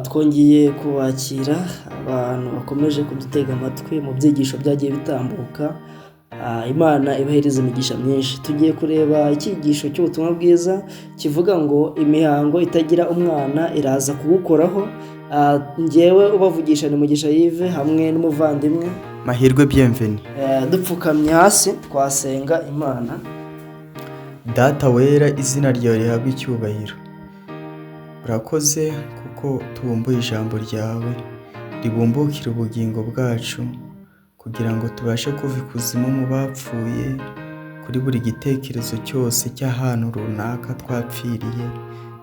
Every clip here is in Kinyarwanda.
Twongeye kubakira abantu bakomeje kudutega amatwi mu byigisho byagiye bitambuka. Imana ibahereza imigisha myinshi. Tugiye kureba icyigisho cy'ubutumwa bwiza kivuga ngo imihango itagira umwana iraza kugukoraho. Njyewe ubavugisha ni Mugisha Yves hamwe n'umuvandimwe Mahirwe Bienvenu. Dupfukamye hasi twasenga Imana. Data wera, izina ryawe rihabwe icyubahiro. Urakoze kuko tubumbuye ijambo ryawe ribumbukira ubugingo bwacu kugira ngo tubashe kuva ikuzimu mu bapfuye, kuri buri gitekerezo cyose cy'ahantu runaka twapfiriye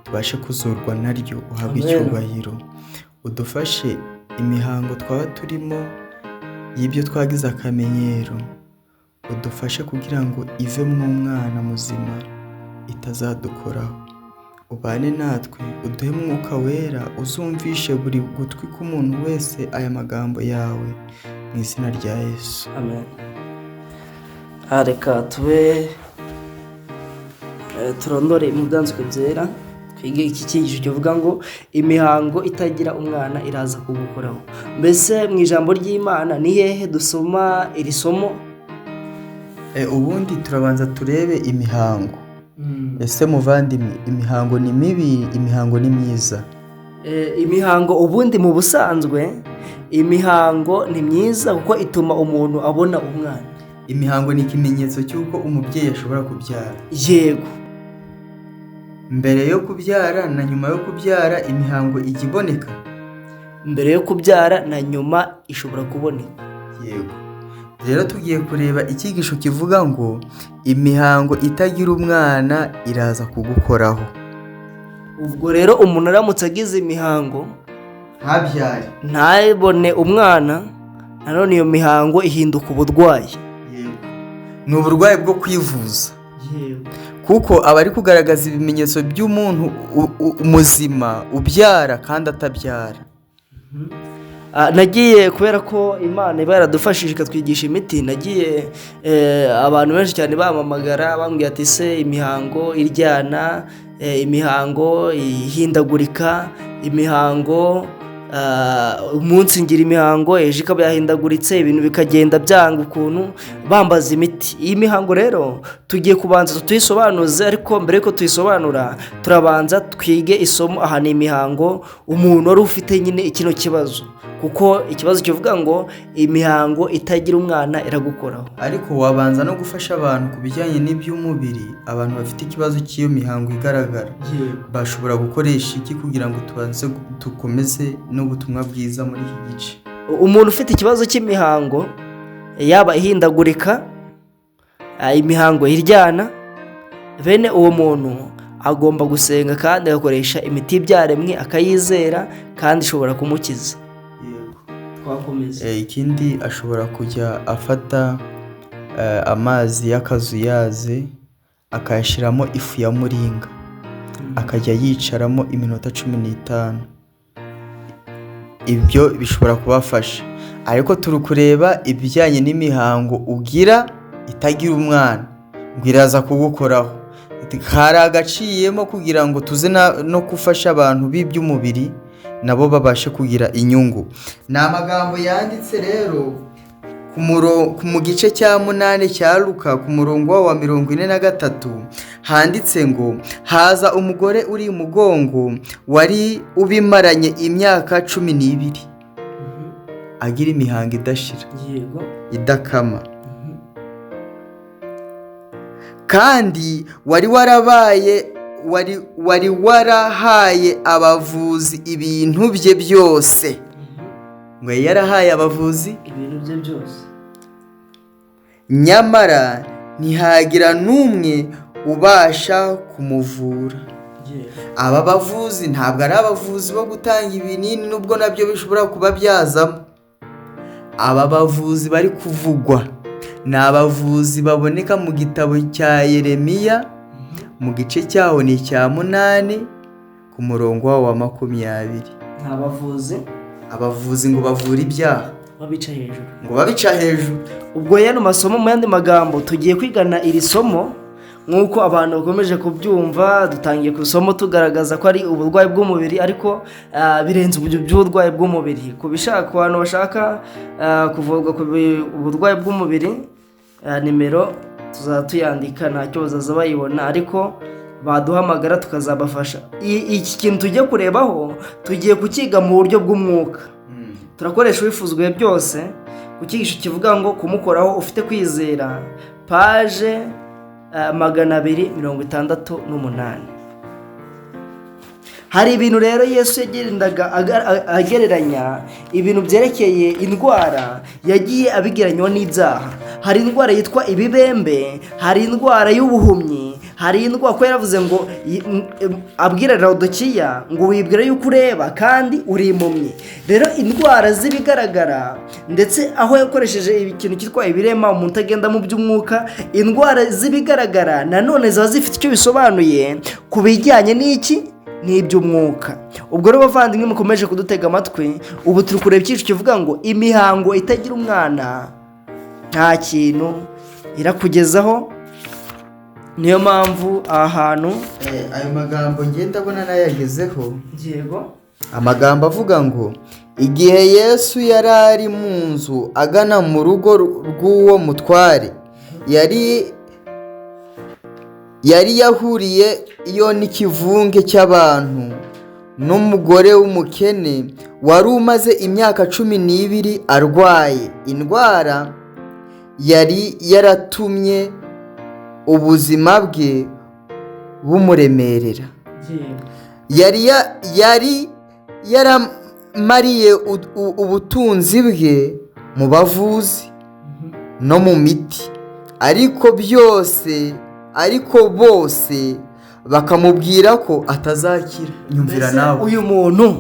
tubashe kuzurwa naryo. Uhabwe Amen. icyubahiro. Udufashe imihango twaba turimo y'ibyo twagize akamenyero, udufashe kugira ngo ivemo umwana muzima itazadukoraho. Ubane natwe, uduhe Mwuka Wera, uzumvishe buri gutwi k'umuntu wese aya magambo yawe, mu izina rya Yesu. Amen. Reka tube turondore mu Byanditswe Byera, twige iki cyigisho kivuga ngo imihango itagira umwana iraza kugukoraho. Mbese mu ijambo ry'Imana ni hehe dusoma iri somo? Ubundi turabanza turebe imihango. Ese muvandimwe, imihango ni mibi, imihango ni myiza? Imihango ubundi mu busanzwe, imihango ni myiza kuko ituma umuntu abona umwana. Imihango ni ikimenyetso cy'uko umubyeyi ashobora kubyara. Yego. Mbere yo kubyara na nyuma yo kubyara imihango ijya iboneka? Mbere yo kubyara na nyuma ishobora kuboneka. Yego. Rero tugiye kureba icyigisho kivuga ngo imihango itagira umwana iraza kugukoraho. Ubwo rero umuntu aramutse agize imihango ntabyare, ntabone umwana, nanone iyo mihango ihinduka uburwayi. Yego, ni uburwayi bwo kwivuza. Yego. Kuko aba ari kugaragaza ibimenyetso by'umuntu muzima ubyara kandi atabyara. Nagiye kubera ko Imana iba yaradufashije ikatwigisha imiti, nagiye abantu benshi cyane bampamagara bambwira ati: "Se imihango iryana, imihango ihindagurika, imihango umunsi ngira imihango, ejo ikaba yahindaguritse, ibintu bikagenda byanga ukuntu", bambaza imiti. Iyi mihango rero tugiye kubanza tuyisobanuze, ariko mbere yuko tuyisobanura turabanza twige isomo. Aha ni imihango umuntu wari ufite nyine kino kibazo, kuko ikibazo kivuga ngo imihango itagira umwana iragukoraho. Ariko wabanza no gufasha abantu ku bijyanye n'iby'umubiri. Abantu bafite ikibazo cy'iyo mihango igaragara bashobora gukoresha iki kugira ngo tubanze dukomeze n'ubutumwa bwiza muri iki gice? Umuntu ufite ikibazo cy'imihango, yaba ihindagurika, imihango iryana, bene uwo muntu agomba gusenga kandi agakoresha imiti y'ibyaremwe, akayizera kandi ishobora kumukiza. Twakomeza. Ikindi ashobora kujya afata amazi y'akazuyaze, akayashyiramo ifu ya muringa, akajya yicaramo iminota 15. Ibyo bishobora kubafasha. Ariko turi kureba ibijyanye n'imihango ugira itagira umwana, ngo iraza kugukoraho. Hari agaciyemo kugira ngo tuze no gufasha abantu b'iby'umubiri nabo babashe kugira inyungu. Ni amagambo yanditse rero mu gice cya 8 cya Luka, ku murongo wa 43, handitse ngo haza umugore uri umugongo wari ubimaranye imyaka 12 agira imihango idashira, idakama, kandi wari warabaye wari warahaye abavuzi ibintu bye byose. Ngo yarahaye abavuzi ibintu bye byose, nyamara ntihagira n'umwe ubasha kumuvura. Aba bavuzi ntabwo ari abavuzi bo gutanga ibinini, nubwo nabyo bishobora kuba byazamo. Aba bavuzi bari kuvugwa ni abavuzi baboneka mu gitabo cya Yeremiya, mu gice cyaho ni icya 8, ku murongo wa 20. Ni abavuzi. Abavuzi ngo bavure ibyaha. Babica hejuru. Ngo babica hejuru. Ubwo yano masomo, mu yandi magambo, tugiye kwigana iri somo. Nk'uko abantu bakomeje kubyumva, dutangiye ku isomo tugaragaza ko ari uburwayi bw'umubiri, ariko birenze uburyo by'uburwayi bw'umubiri. Ku bishaka, ku bantu bashaka kuvurwa ku uburwayi bw'umubiri, nimero tuzaba tuyandika, ntacyo bazaza bayibona, ariko baduhamagara tukazabafasha. Iki kintu tugiye kurebaho, tugiye kukiga mu buryo bw'umwuka. Turakoresha uwifuzwe byose ku cyigisho kivuga ngo kumukoraho ufite kwizera, page 268. Hari ibintu rero Yesu yagendaga agereranya, ibintu byerekeye indwara yagiye abigereranywa n'ibyaha. Hari indwara yitwa ibibembe, hari indwara y'ubuhumyi, hari indwara ko yaravuze ngo abwira Laodikiya ngo wibwira yuko ureba kandi uri impumyi. Rero indwara z'ibigaragara, ndetse aho yakoresheje ikintu cyitwa ibirema, umuntu agenda mu by'umwuka, indwara z'ibigaragara nanone ziba zifite icyo bisobanuye ku bijyanye n'iki, n'iby'umwuka. Ubwo rero bavandimwe mukomeje kudutega amatwi, ubu turi kureba icyiciro kivuga ngo imihango itagira umwana nta kintu irakugezaho. Niyo mpamvu aha hantu Ayo magambo ngenda abona nayagezeho. Yego. Amagambo avuga ngo igihe Yesu yari ari mu nzu agana mu rugo rw'uwo mutware, yari yahuriye iyo n'ikivunge cy'abantu n'umugore w'umukene wari umaze imyaka 12 arwaye indwara yari yaratumye ubuzima bwe bumuremerera. Yari yaramariye ubutunzi bwe mu bavuzi no mu miti, ariko bose bakamubwira ko atazakira. Nyumvira Mbese nawe. Uyu muntu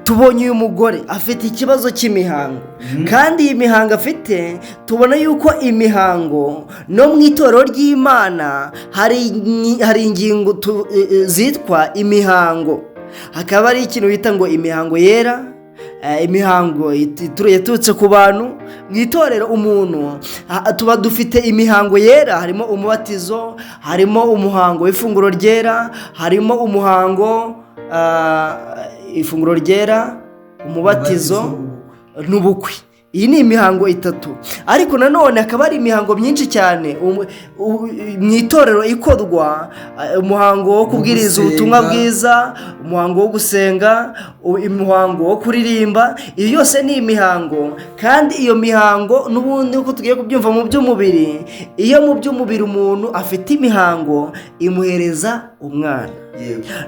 tubonye, uyu mugore afite ikibazo cy'imihango, kandi iyi mihango afite, tubona yuko imihango no mu itorero ry'Imana hari ingingo zitwa imihango. Hakaba hari ikintu bita ngo imihango yera, imihango yaturutse ku bantu. Mu itorero umuntu tuba dufite imihango yera, harimo umubatizo, harimo umuhango w'ifunguro ryera, harimo umuhango ifunguro ryera, umubatizo n'ubukwe. Iyi ni imihango itatu, ariko nanone hakaba hari imihango myinshi cyane mu itorero ikorwa, umuhango wo kubwiriza Gusenga. ubutumwa bwiza, umuhango wo gusenga, umuhango wo kuririmba. Iyo yose ni imihango, kandi iyo mihango n'ubundi uko tugiye kubyumva mu by'umubiri, iyo mu by'umubiri umuntu afite imihango imuhereza umwana,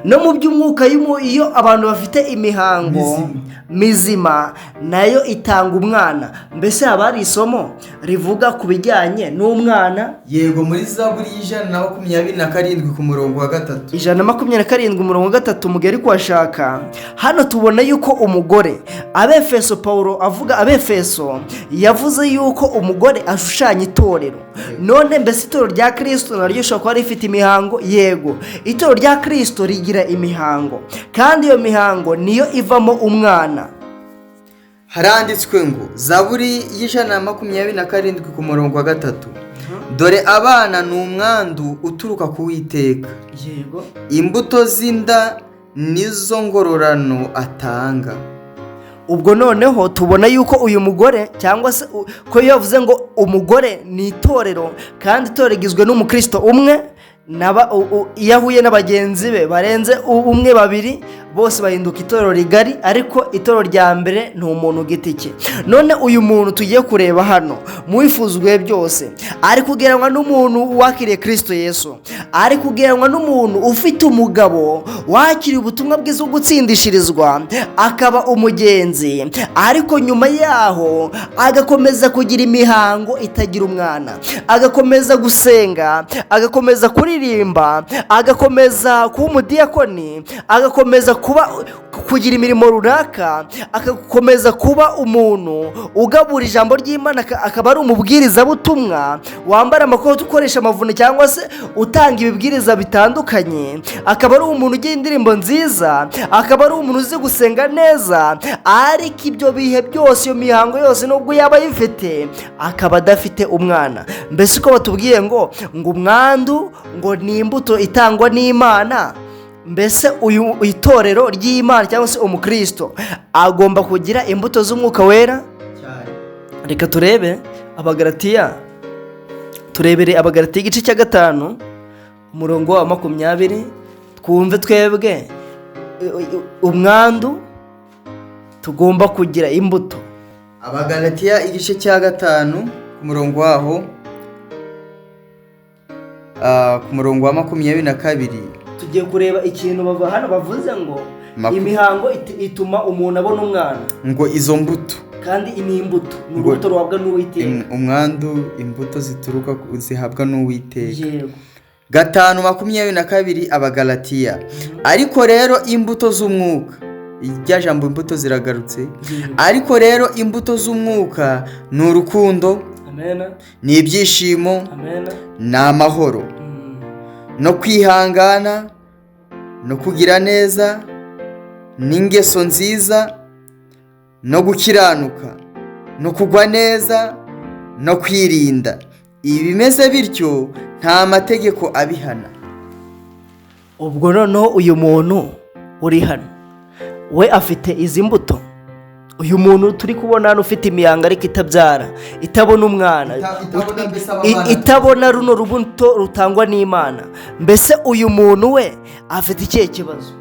no mu by'umwuka iyo abantu bafite imihango Mizima. mizima, nayo itanga umwana. Mbese haba hari isomo rivuga ku bijyanye n'umwana. Yego, muri Zaburi y'127 ku murongo wa 3. 127 umurongo wa 3, mugeri kuhashaka. Hano tubona yuko umugore, Abefeso, Paul avuga Abefeso, yavuze yuko umugore ashushanya itorero. None mbese itorero rya Kirisito naryo rishobora kuba rifite imihango? Yego, itorero rya Kirisito rigira imihango, kandi iyo mihango niyo ivamo umwana. Haranditswe ngo Zaburi y'127 ku murongo wa 3: "Dore abana ni umwandu uturuka ku Witeka, imbuto z'inda nizo ngororano atanga." Ubwo noneho tubona yuko uyu mugore, cyangwa se ko iyo yavuze ngo umugore ni itorero, kandi itorero rigizwe n'umukristo umwe, iyo ahuye na bagenzi be barenze umwe, babiri, bose bahinduka itorero rigari, ariko itorero rya mbere ni umuntu giti cye. None uyu muntu tugiye kureba hano muwifuzwe byose ari kugereranywa n'umuntu wakiriye Kirisito Yesu, ari kugereranywa n'umuntu ufite umugabo wakiriye ubutumwa bwiza bwo gutsindishirizwa, akaba umugenzi, ariko nyuma yaho agakomeza kugira imihango itagira umwana, agakomeza gusenga, agakomeza kuririmba, agakomeza kuba umudiyakoni, agakomeza kuba kugira imirimo runaka, agakomeza kuba umuntu ugabura ijambo ry'Imana, akaba ari umubwirizabutumwa wambara amakoti, ukoresha amavune cyangwa se utanga ibibwiriza bitandukanye, akaba ari umuntu ugira indirimbo nziza, akaba ari umuntu uzi gusenga neza, ariko ibyo bihe byose, iyo mihango yose, nubwo yaba ayifite, akaba adafite umwana. Mbese uko batubwiye ngo umwandu ngo ni imbuto itangwa n'Imana, mbese uyu itorero ry'Imana cyangwa se umukristo agomba kugira imbuto z'Umwuka Wera? Reka turebe Abagaratiya, turebere Abagaratiya igice cya 5 umurongo wa 20, twumve twebwe umwandu tugomba kugira imbuto. Abagalatiya igice cya 5 ku murongo waho, ku murongo wa 22. Tugiye kureba ikintu bava hano bavuze ngo imihango ituma umuntu abona umwana, ngo izo mbuto, kandi ni imbuto, ni urubuto ruhabwa n'Uwiteka. Umwandu, imbuto zituruka zihabwa n'Uwiteka. Yego. 5:22 Abagalatiya. Ariko rero imbuto z'umwuka, irya jambo imbuto ziragarutse. Ariko rero imbuto z'umwuka ni urukundo, Amen. ni ibyishimo, Amen. ni amahoro, no kwihangana, no kugira neza, n'ingeso nziza, no gukiranuka, no kugwa neza, no kwirinda. Ibimeze bityo nta mategeko abihana. Ubwo noneho uyu muntu uri hano we afite izi mbuto. Uyu muntu turi kubona hano ufite imihango ariko itabyara, itabona umwana, Itabona mbese abana. Itabona runo rubuto rutangwa n'Imana, mbese uyu muntu we afite ikihe kibazo?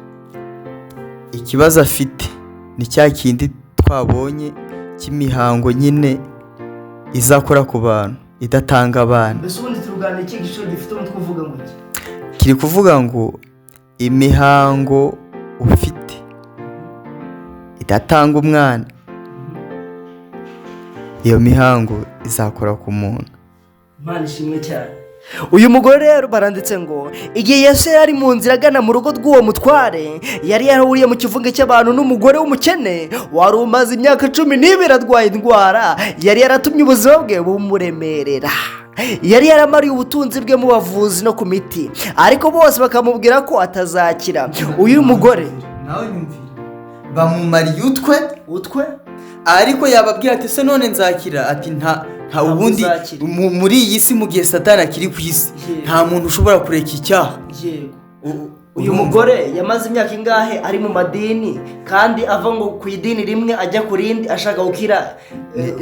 Ikibazo afite ni cya kindi twabonye cy'imihango nyine izakora ku bantu idatanga abana. Mbese ubundi turuganira iki giciro gifite umutwe uvuga ngo iki? Kiri kuvuga ngo imihango ufite idatanga umwana, iyo mihango izakora ku muntu. Imana ishimwe cyane. Uyu mugore rero baranditse ngo igihe Yesu yari mu nzira agana mu rugo rw'uwo mutware, yari yarahuriye mu kivunge cy'abantu n'umugore w'umukene wari umaze imyaka 12 arwaye indwara yari yaratumye ubuzima bwe bumuremerera. Yari yaramariye ubutunzi bwe mu bavuzi no ku miti, ariko bose bakamubwira ko atazakira. Uyu mugore nawe nyumvira, bamumariye utwe utwe, ariko yababwira ati se none nzakira, ati nta ubundi uzakira. Muri iyi si mu gihe Satani akiri ku isi, Yego. nta muntu ushobora kureka icyaha. Yego. Uyu mugore yamaze imyaka ingahe ari mu madini, kandi ava ngo ku idini rimwe ajya ku rindi ashaka gukira,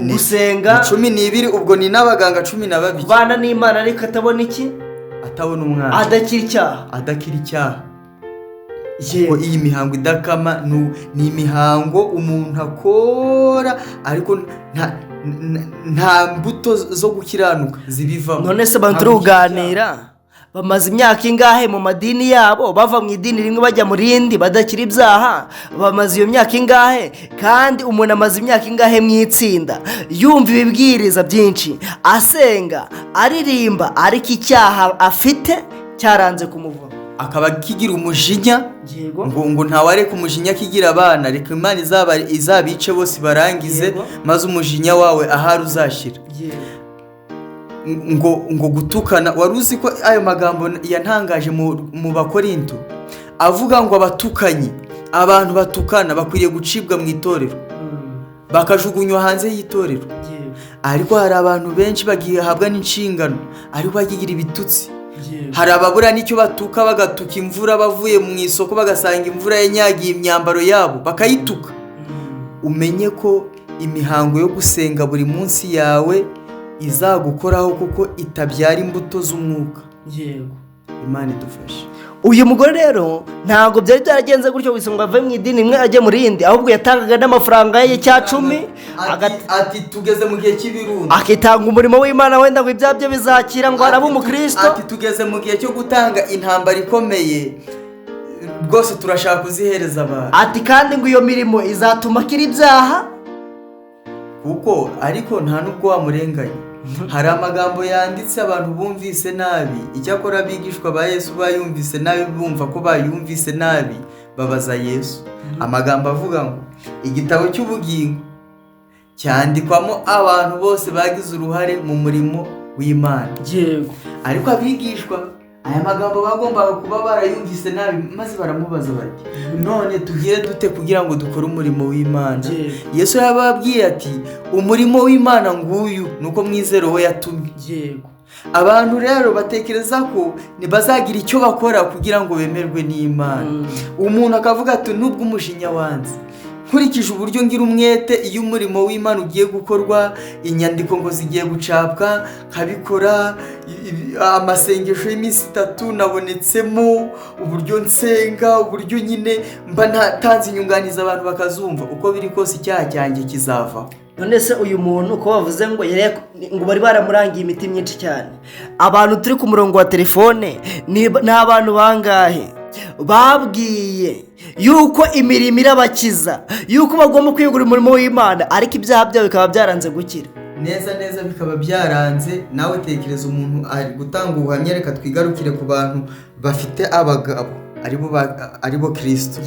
gusenga 12, ubwo ni n'abaganga 12, kubana n'Imana, ariko atabona iki? Atabona umwana, adakira icyaha, adakira icyaha. Yego. Kuko iyi mihango idakama ni imihango umuntu akora ariko nta mbuto zo gukiranuka zibivamo. None se abantu Nta turuganira bamaze imyaka ingahe mu madini yabo, bava mu idini rimwe bajya mu rindi badakira ibyaha? Bamaze iyo myaka ingahe? Kandi umuntu amaze imyaka ingahe mu itsinda, yumva ibibwiriza byinshi, asenga, aririmba, ariko icyaha afite cyaranze kumuvaho, akaba akigira umujinya. Yego. Ngo ntawareka umujinya akigira abana, reka Imana izabice bose ibarangize, Yego. maze umujinya wawe ahari uzashira. Yego. Ngo gutukana, wari uzi ko ayo magambo yantangaje mu Bakorinto avuga ngo abatukanyi, abantu batukana bakwiriye gucibwa mu itorero, bakajugunywa hanze y'itorero. Yego. Ariko hari abantu benshi bagihabwa n'inshingano ariko bakigira ibitutsi. Yego. Hari ababura n'icyo batuka, bagatuka imvura bavuye mu isoko, bagasanga imvura yanyagiye imyambaro yabo bakayituka. Umenye ko imihango yo gusenga buri munsi yawe izagukoraho kuko itabyara imbuto z'umwuka. Yego. Imana idufashe. Uyu mugore rero ntabwo byari byaragenze gutyo gusa ngo ave mu idini rimwe ajye mu rindi, ahubwo yatangaga n'amafaranga ye 10%, Ati tugeze mu gihe cy'ibirundo, akitanga umurimo w'Imana, wenda ngo ibyabyo bizakira, ngo arabe umukristo. Ati tugeze mu gihe cyo gutanga intambara ikomeye, rwose turashaka kuzihereza abantu. Ati kandi ngo iyo mirimo izatuma akira ibyaha. Kuko ariko nta nubwo wamurenganya, hari amagambo yanditse abantu bumvise nabi. Icyakora abigishwa ba Yesu bayumvise nabi, bumva ko bayumvise nabi, Babaza Yesu amagambo avuga ngo igitabo cy'ubugingo cyandikwamo abantu bose bagize uruhare mu murimo w'Imana. Ariko abigishwa aya magambo bagombaga kuba barayumvise nabi, maze baramubaza bati none tugire dute kugira ngo dukore umurimo w'Imana? Yesu yababwiye ati umurimo w'Imana nguyu nuko mwizera uwo yatumye. Abantu rero batekereza ko ntibazagira icyo bakora kugira ngo bemerwe n'Imana. Umuntu akavuga ati nubwo umujinya wanze, nkurikije uburyo ngira umwete iyo umurimo w'Imana ugiye gukorwa, inyandiko ngo zigiye gucapwa nkabikora, amasengesho y'iminsi 3 nabonetsemo, uburyo nsenga, uburyo nyine mba ntatanze inyunganizi abantu bakazumva, uko biri kose icyaha cyanjye kizavaho. None se uyu muntu ko bavuze ngo ngo bari baramurangiye imiti myinshi cyane, abantu turi ku murongo wa telefone ni abantu bangahe babwiye yuko imirimo irabakiza, yuko bagomba kwiyegurira umurimo w'Imana, ariko ibyaha byabo bikaba byaranze gukira? Neza neza bikaba byaranze. Nawe tekereza umuntu ari gutanga ubuhamya. Reka twigarukire ku bantu bafite abagabo aribo Kristo,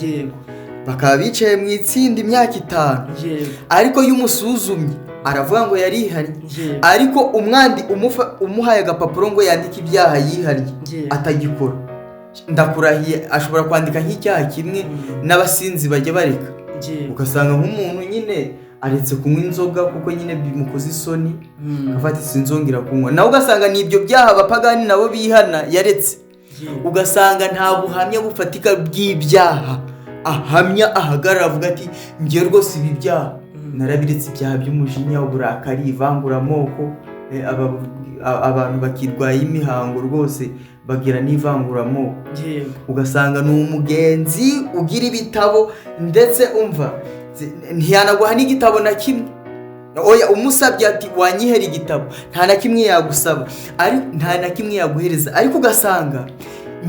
bakaba bicaye mu itsinda imyaka 5, ariko iyo umusuzumye aravuga ngo yarihannye, ariko umwandi umuhaye agapapuro ngo yandike ibyaha yihannye atagikora, ndakurahiye ashobora kwandika nk'icyaha kimwe n'abasinzi bajya bareka. Ugasanga nk'umuntu nyine aretse kunywa inzoga kuko nyine bimukoze isoni, akafata sinzongera kunywa, nawe ugasanga ni ibyo byaha abapagani nabo bihana yaretse. Ugasanga nta buhamya bufatika bw'ibyaha ahamya, ahagarara avuga ati ngiye rwose ibi byaha narabiretse, ibyaha by'umujinya, uburakari, ivanguramoko. Abantu bakirwaye imihango rwose bagira n'ivanguramoko. Ugasanga ni umugenzi ugira ibitabo, ndetse umva ntiyanaguha n'igitabo na kimwe. Oya, umusabye ati wanyihera igitabo, nta na kimwe yagusaba, nta na kimwe yaguhereza. Ariko ugasanga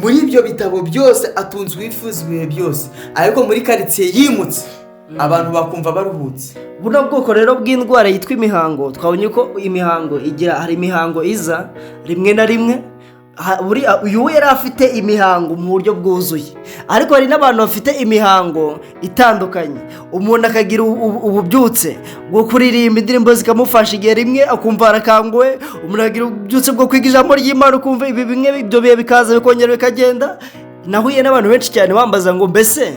muri ibyo bitabo byose atunze uwifuza ibihe byose, ariko muri karitsiye yimutse abantu bakumva baruhutse. Buno bwoko rero bw'indwara yitwa imihango, twabonye ko imihango igira, hari imihango iza rimwe na rimwe. Uyu yari afite imihango mu buryo bwuzuye, ariko hari n'abantu bafite imihango itandukanye. Umuntu akagira ububyutse bwo kuririmba indirimbo zikamufasha igihe rimwe akumva arakanguwe, umuntu akagira ububyutse bwo kwiga ijambo ry'Imana ukumva ibi bimwe ibyo bihe bikaza bikongera bikagenda. Nahuye n'abantu benshi cyane bambaza ngo mbese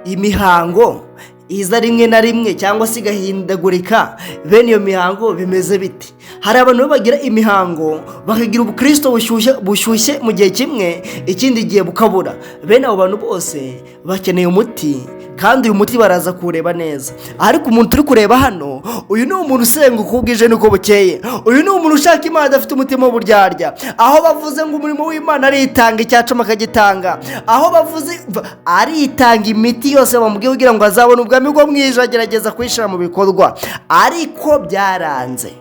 imihango iza rimwe na rimwe cyangwa se igahindagurika, bene iyo mihango bimeze biti? Hari abantu bagira imihango bakagira ubukristo bushyushye mu gihe kimwe, ikindi gihe bukabura. Bene abo bantu bose bakeneye umuti, kandi uyu muti baraza kuwureba neza. Ariko umuntu turi kureba hano, uyu ni umuntu usenga uko bwije n'uko bukeye, uyu ni umuntu ushaka Imana adafite umutima w'uburyarya. Aho bavuze ngo umurimo w'Imana aritanga, icyacuma akagitanga, aho bavuze aritanga imiti yose bamubwiye kugira ngo azabone ubwami bwo mu ijuru, agerageza kuyishyira mu bikorwa, ariko byaranze.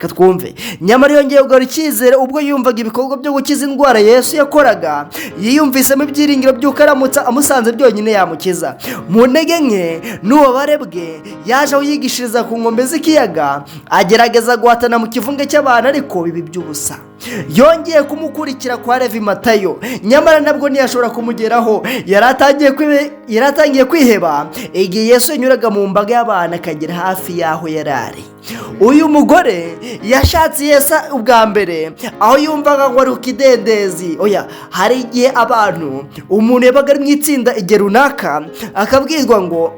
Reka twumve. Nyamara yongeye kugarura icyizere ubwo yumvaga ibikorwa byo gukiza indwara Yesu yakoraga, yiyumvisemo ibyiringiro by'uko aramutse amusanze byonyine yamukiza. Mu ntege nke n'ububabare bwe yaje aho yigishiriza ku nkombe z'ikiyaga, agerageza guhatana mu kivunge cy'abantu, ariko bibi by'ubusa. Yongeye kumukurikira kwa Levi Matayo, nyamara nabwo ntiyashobora kumugeraho. Yari atangiye kwiheba igihe Yesu yanyuraga mu mbaga y'abantu akagera hafi y'aho yari ari. Uyu mugore yashatse Yesu ubwa mbere aho yumvaga ngo ari ikidendezi. Oya, hari igihe abantu umuntu yabaga ari mu itsinda igihe runaka akabwirwa ngo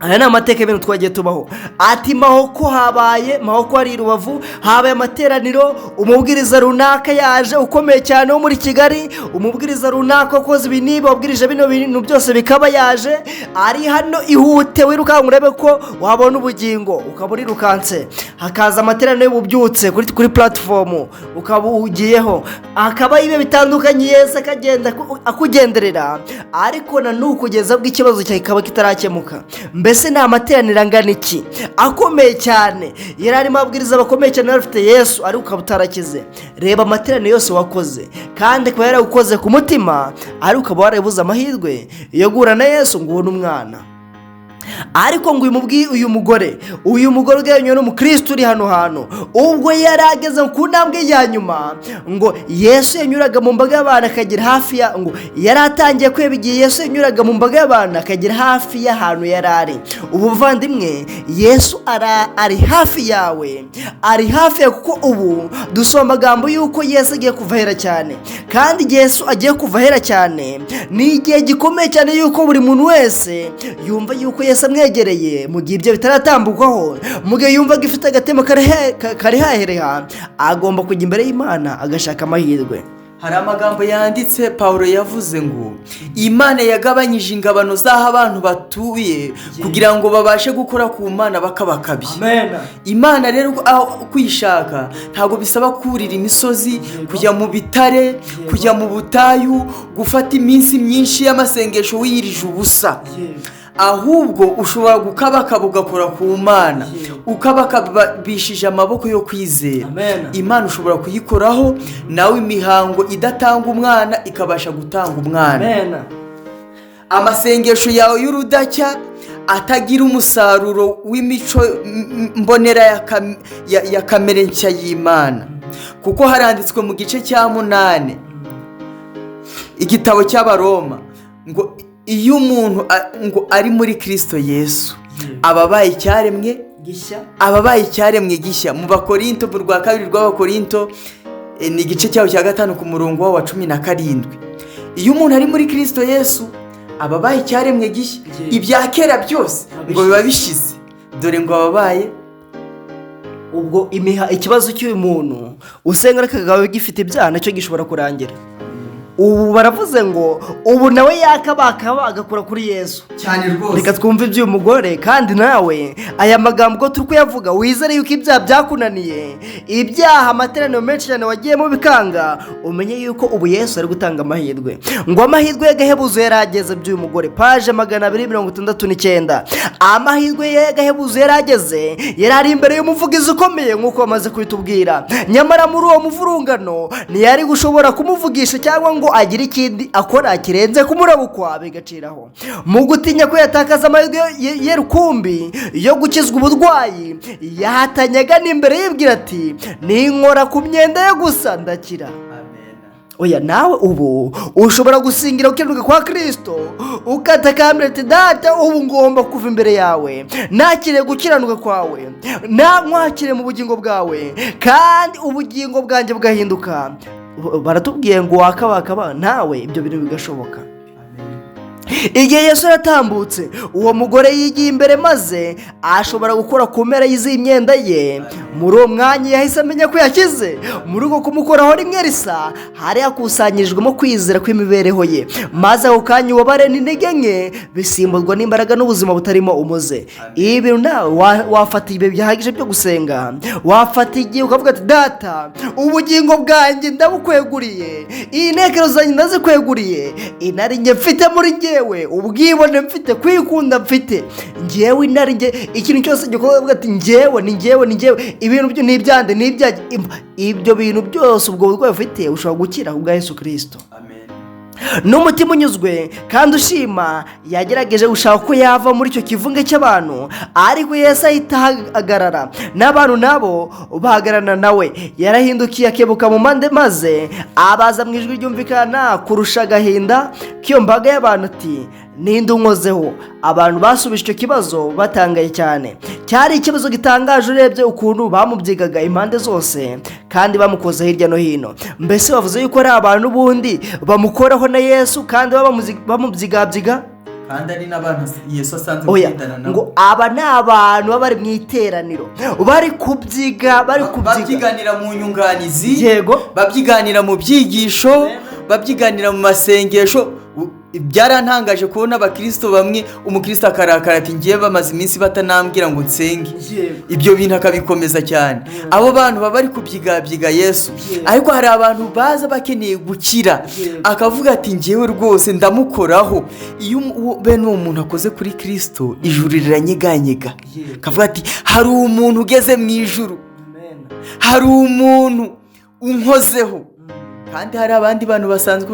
aya ni amateka y'ibintu twagiye tubaho, ati mahoko habaye, mahoko hari i Rubavu habaye amateraniro, umubwiriza runaka yaje ukomeye cyane wo muri Kigali, umubwiriza runaka wakoze ibi n'ibi, wabwirije bino bintu byose bikaba yaje ari hano, ihute wirukanka urebe ko wabona ubugingo, ukaba urirukanse. Hakaza amateraniro y'ububyutse kuri platform, ukaba ugiyeho, akaba ibe bitandukanye, Yesu akagenda akugenderera, ariko na n'ubu kugeza ubwo ikibazo cyawe kikaba kitarakemuka. Mbese ni amateraniro angana iki akomeye cyane yari arimo abwiriza abakomeye cyane bafite Yesu, ariko ukaba utarakize. Reba amateraniro yose wakoze, kandi akaba yaragukoze ku mutima, ariko ukaba warabuze amahirwe yo guhura na Yesu ngo ubone umwana. Ariko ngo uyu mugore ugereranywe n'umukristo uri hano hantu, ubwo yari ageze ku ntambwe ya nyuma, ngo Yesu yanyuraga mu mbaga y'abantu akagera hafi ya, ngo yari atangiye kweba igihe Yesu yanyuraga mu mbaga y'abantu akagera hafi y'ahantu yari ari. Ubu buvandimwe, Yesu ari hafi yawe, ari hafi yawe, kuko ubu dusoma amagambo y'uko Yesu agiye kuva ahera cyane. Kandi igihe Yesu agiye kuva ahera cyane, ni igihe gikomeye cyane y'uko buri muntu wese yumva y'uko Yesu amwegereye. Mu gihe ibyo bitaratambukaho, mu gihe yumvaga ifite agatema karihahereha, agomba kujya imbere y'Imana agashaka amahirwe. Hari amagambo yanditse, Paul yavuze ngo Imana yagabanyije ingabano z'aho abantu batuye kugira ngo babashe gukora ku Mana bakabakabye. Imana rero aho kuyishaka ntabwo bisaba kurira imisozi, kujya mu bitare, kujya mu butayu, gufata iminsi myinshi y'amasengesho wiyirije ubusa. Ahubwo ushobora gukabakaba ugakora ku Mana, ukabakabishije amaboko yo kwizera. Imana ushobora kuyikoraho nawe, imihango idatanga umwana ikabasha gutanga umwana, amasengesho yawe y'urudacya atagira umusaruro w'imico mbonera ya kamere nshya y'Imana. Kuko haranditswe mu gice cya 8, igitabo cy'Abaroma, ngo iyo umuntu ngo ari muri Kirisito Yesu, aba abaye icyaremwe gishya, aba abaye icyaremwe gishya. Mu Bakorinto, mu rwa kabiri rw'Abakorinto, ni igice cyaho cya 5 ku murongo wa 17. Iyo umuntu ari muri Kirisito Yesu, aba abaye icyaremwe gishya, ibya kera byose ngo biba bishize, dore ngo aba abaye. Ubwo ikibazo cy'uyu muntu usenga ariko akaba gifite ibyaha nacyo gishobora kurangira. Ubu baravuze ngo ubu nawe yakabakaba agakora kuri Yesu. Cyane rwose. Reka twumve iby'uyu mugore. Kandi nawe aya magambo uko turi kuyavuga, wizere yuko ibyaha byakunaniye, ibyaha amateraniro menshi cyane wagiyemo bikanga, umenye yuko ubu Yesu ari gutanga amahirwe. Ngo amahirwe y'agahebuzo yari ageze by'uyu mugore, paje 269. Amahirwe y'agahebuzo yari ageze, yari ari imbere y'umuvugizi ukomeye nk'uko bamaze kubitubwira. Nyamara muri uwo muvurungano ntiyari gushobora kumuvugisha cyangwa ngo agire ikindi akora kirenze kumurabukwa bigaciraho. Mu gutinya ko yatakaza amahirwe ye rukumbi yo gukizwa uburwayi, yahatanyaga n'imbere yibwira ati: "Ninkora ku myenda ye gusa ndakira." Oya, nawe ubu ushobora gusingira gukiranuka kwa Kirisito, ukatakambira ati: "Data, ubu ngomba kuva imbere yawe nakiriye gukiranuka kwawe, nkwakiriye mu bugingo bwawe, kandi ubugingo bwanjye bugahinduka." Baratubwiye ngo wakabakaba nawe ibyo bintu bigashoboka. Igihe Yesu yaratambutse, uwo mugore yigiye imbere maze ashobora gukora ku mpera y'izi myenda ye. Muri uwo mwanya yahise amenya ko yakize. Muri uko kumukoraho rimwe risa, hari hakusanyirijwemo kwizera kw'imibereho ye, maze ako kanya ububabare n'intege nke bisimburwa n'imbaraga n'ubuzima butarimo umuze. Ibi bintu nawe wafata ibihe bihagije byo gusenga, wafata igihe ukavuga ati: "Data, ubugingo bwanjye ndabukweguriye, iyi ntekerezo zanjye ndazikweguriye, inari njye mfite muri njyewe, ubwibone mfite, kwikunda mfite njyewe, inari njye, ikintu cyose gikorwa uvuga ati njyewe ni njyewe ni njyewe, ibintu byo ni ibyanjye ni ibyanjye." Ibyo bintu byose, ubwo burwayi ufite, ushobora gukira kubwa Yesu Kirisito. N'umutima unyuzwe kandi ushima, yagerageje gushaka ko yava muri icyo kivunge cy'abantu, ariko Yesu ahita ahagarara n'abantu nabo bahagararana nawe. Yarahindukiye akebuka mu mpande, maze abaza mu ijwi ryumvikana kurusha agahinda k'iyo mbaga y'abantu ati: "Ninde unkozeho?" Abantu basubije icyo kibazo batangaye cyane. Cyari ikibazo gitangaje urebye ukuntu bamubyigaga impande zose kandi bamukoze hirya no hino. Mbese bavuze yuko ari abantu ubundi bamukoraho na Yesu kandi bamubyigabyiga, kandi ari n'abantu Yesu asanzwe Oya, agendana nabo. Ngo aba ni abantu baba bari mu iteraniro, bari kubyiga, bari kubyiga, Babyiganira mu nyunganizi, babyiganira mu byigisho, babyiganira mu masengesho. Byarantangaje kubona abakirisito bamwe, umukristo akarakara ati: "Ngiye bamaze iminsi batanambwira ngo nsenge." Ibyo bintu akabikomeza cyane. Abo bantu baba bari kubyigabyiga Yesu. Ariko hari abantu baza bakeneye gukira, akavuga ati: "Ngewe rwose ndamukoraho." Iyo bene uwo muntu akoze kuri Kirisito, ijuru riranyeganyega, akavuga ati: "Hari umuntu ugeze mu ijuru, hari umuntu unkozeho." Kandi hari abandi bantu basanzwe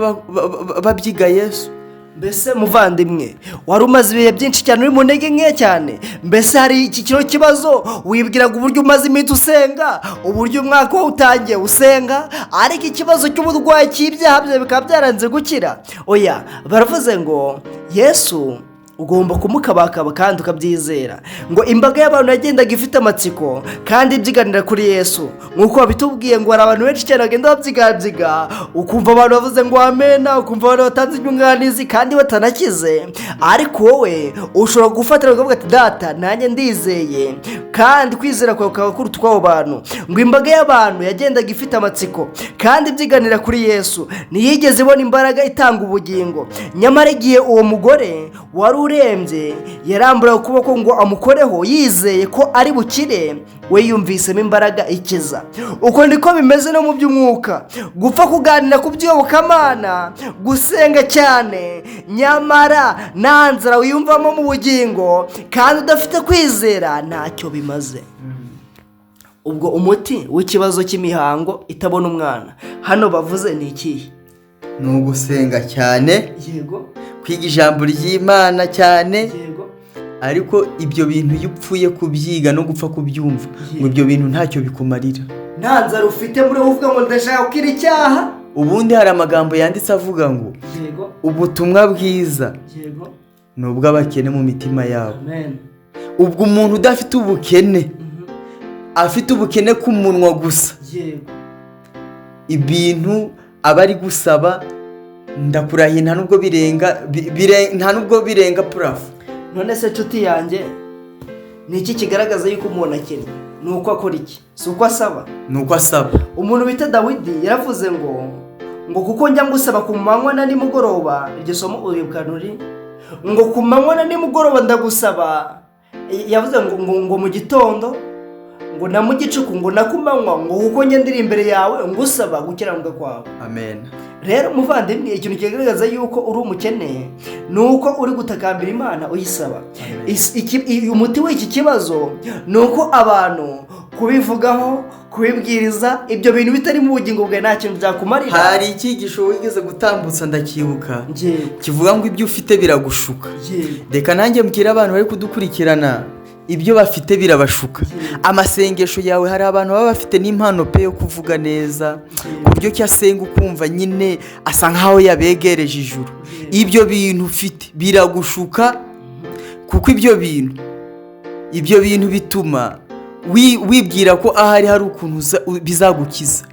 babyiga Yesu. Mbese muvandimwe, wari umaze ibihe byinshi cyane uri mu ntege nke cyane. Mbese hari iki kino kibazo wibwiraga uburyo umaze iminsi usenga, uburyo umwaka utangiye usenga, ariko ikibazo cy'uburwayi cy'ibyaha byawe bikaba byaranze gukira? Oya, baravuze ngo Yesu ugomba kumukabakaba kandi ukabyizera. Ngo imbaga y'abantu yagendaga ifite amatsiko kandi ibyiganira kuri Yesu, nk'uko babitubwiye ngo hari abantu benshi cyane bagenda babyigabyiga, ukumva abantu bavuze ngo amena, ukumva abantu batanze inyunganizi kandi batanakize. Ariko wowe ushobora gufatira ukavuga ati: "Data, nanjye ndizeye," kandi kwizera kwawe kukaba kuruta ukw'abo bantu. Ngo imbaga y'abantu yagendaga ifite amatsiko kandi ibyiganira kuri Yesu, ntiyigeze ibona imbaraga itanga ubugingo. Nyamara igihe uwo mugore wari urembye yarambura ukuboko ngo amukoreho yizeye ko ari bukire, we yumvisemo imbaraga ikiza. Uko niko bimeze no mu by'umwuka. Gupfa kuganira ku by'iyobokamana, gusenga cyane, nyamara nta nzara wiyumvamo mu bugingo kandi udafite kwizera, ntacyo bimaze. Ubwo umuti w'ikibazo cy'imihango itabona umwana hano bavuze ni ikihe? Ni ugusenga cyane, kwiga ijambo ry'Imana cyane. Ariko ibyo bintu iyo upfuye kubyiga no gupfa kubyumva, ngo ibyo bintu ntacyo bikumarira. Nta nzara ufite muri wowe uvuga ngo ndashaka gukira icyaha. Ubundi hari amagambo yanditse avuga ngo ubutumwa bwiza ni ubw'abakene mu mitima yabo. Amen. Ubwo umuntu udafite ubukene, afite ubukene ku munwa gusa, ibintu aba ari gusaba, ndakurahiye, nta nubwo birenga plafond. None se nshuti yanjye, ni iki kigaragaza yuko umuntu akennye? Ni uko akora iki? Si uko asaba? Ni uko asaba. Umuntu bita Dawidi yaravuze ngo kuko njya ngusaba ku manywa na nimugoroba. Iryo somo uribuka ruri ngo ku manywa na nimugoroba ndagusaba. Yavuze ngo mu gitondo, ngo na mu gicuku, ngo na ku manywa, ngo kuko njya ndiri imbere yawe ngusaba gukiranuka kwawe. Amen. Rero muvandimwe, ikintu kigaragaza yuko uri umukene ni uko uri gutakambira Imana uyisaba. Amen. Umuti w'iki kibazo ni uko abantu kubivugaho, kubibwiriza, ibyo bintu bitari mu bugingo bwawe nta kintu byakumarira. Hari icyigisho wigeze gutambutsa, ndakibuka, kivuga ngo ibyo ufite biragushuka. Reka nanjye mbwire abantu bari kudukurikirana, ibyo bafite birabashuka. Amasengesho yawe, hari abantu baba bafite n'impano pe yo kuvuga neza, ku buryo ki asenga ukumva nyine asa nkaho yabegereje ijuru. Ibyo bintu ufite biragushuka, kuko ibyo bintu bituma wibwira ko ahari hari ukuntu bizagukiza.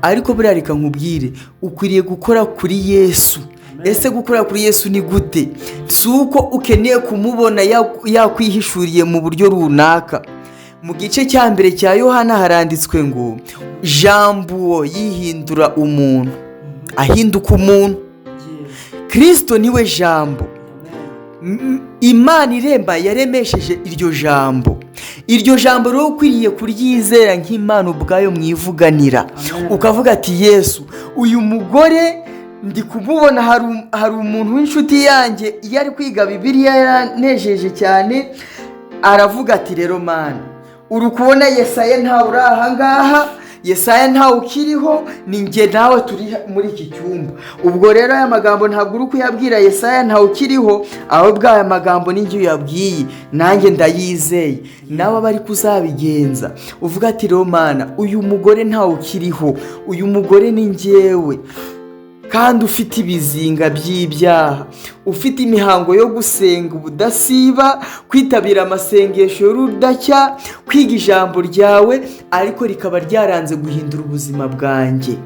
Ariko buriya reka nkubwire, ukwiriye gukora kuri Yesu. Ese gukora kuri Yesu ni gute? Si uko ukeneye kumubona yakwihishuriye mu buryo runaka. Mu gice cya mbere cya Yohana haranditswe ngo Jambo yihindura umuntu, ahinduka umuntu. Kirisito niwe Jambo. Imana iremba yaremesheje iryo jambo. Iryo jambo rero ukwiriye kuryizera nk'Imana ubwayo mwivuganira. Amen. Ukavuga ati: "Yesu, uyu mugore ndi kumubona, hari umuntu w'inshuti yanjye iyo ari kwiga Bibiliya yaranejeje cyane." Aravuga ati: "Rero Mana, uri kubona Yesaya ntawe uri ahangaha, Yesaya ntawe ukiriho, ni njye nawe turi muri iki cyumba. Ubwo rero aya magambo ntabwo uri kuyabwira Yesaya, ntawe ukiriho, ahubwo aya magambo ni njye uyabwiye, nanjye ndayizeye." Nawe aba ari kuzabigenza, uvuga ati: "Rero Mana, uyu mugore ntawe ukiriho, uyu mugore ni njyewe kandi ufite ibizinga by'ibyaha, ufite imihango yo gusenga ubudasiba, kwitabira amasengesho y'urudacya, kwiga ijambo ryawe, ariko rikaba ryaranze guhindura ubuzima bwanjye.